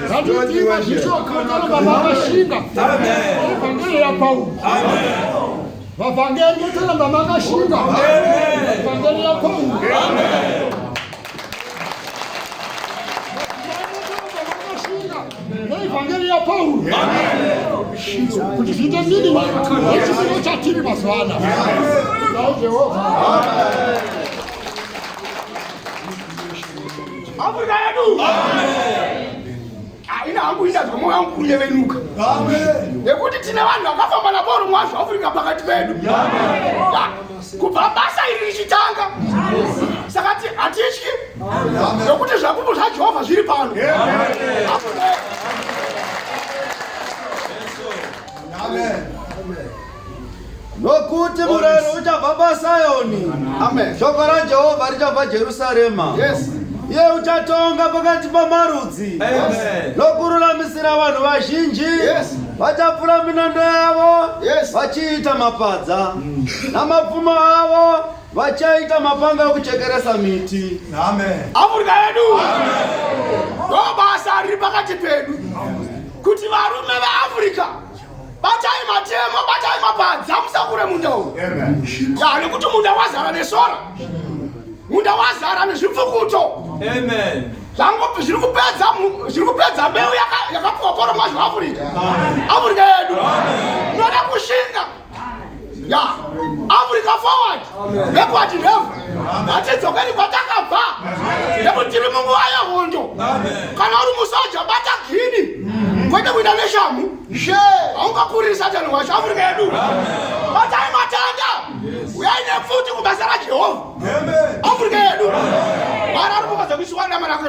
Zvatiitima zvichokotoro baba vakashinga. Evhangeri yaPauro. Vavhangeri votoramba makashinga. Evhangeri yaPauro. Neevhangeri yaPauro. Kuti zviite mini yechisiro chatiri mazuva anaya. Jehovha. Afrika yedu haina hangu indanzwa mwoyo wangu kunyevenuka nekuti tine vanhu vakafamba napauro mwazvo afrika pakati pedu kubva basa iri richitanga saka hatityi nokuti zvapupu zvajehovha zviri pano. Amen. Nokuti murayiro uchabva paZioni, shoko raJehovha richabva Jerusarema. Iye uchatonga pakati pamarudzi nokururamisira vanhu vazhinji. Vachapfura minando yavo vachiita mapadza, namapfumo avo vachaita mapanga okuchekeresa miti. Afrika yedu ndo basa riri pakati pedu kuti varume veAfrica, batai matemo, batai mapadza, musakure munda uyu ya, nekuti munda wazara nesora, munda wazara nezvipfukuto zvangu zviri kupedza mbeu yakapiwa Pauro mwazvo. Afrika, Afrika yedu inoda kushinga ya. Africa forward, backward never. Hatidzokeri kwatakabva nekuti tiri munguva yehondo. Kana uri musoja, bata gini kwete kuita neshamu, haungakuriri Satani wacho. Afrika yedu, batai matanda, uyai nepfuti kubasa raJehovha. Afrika yedu, Mwari ari kukadza kuisiwa dama rako.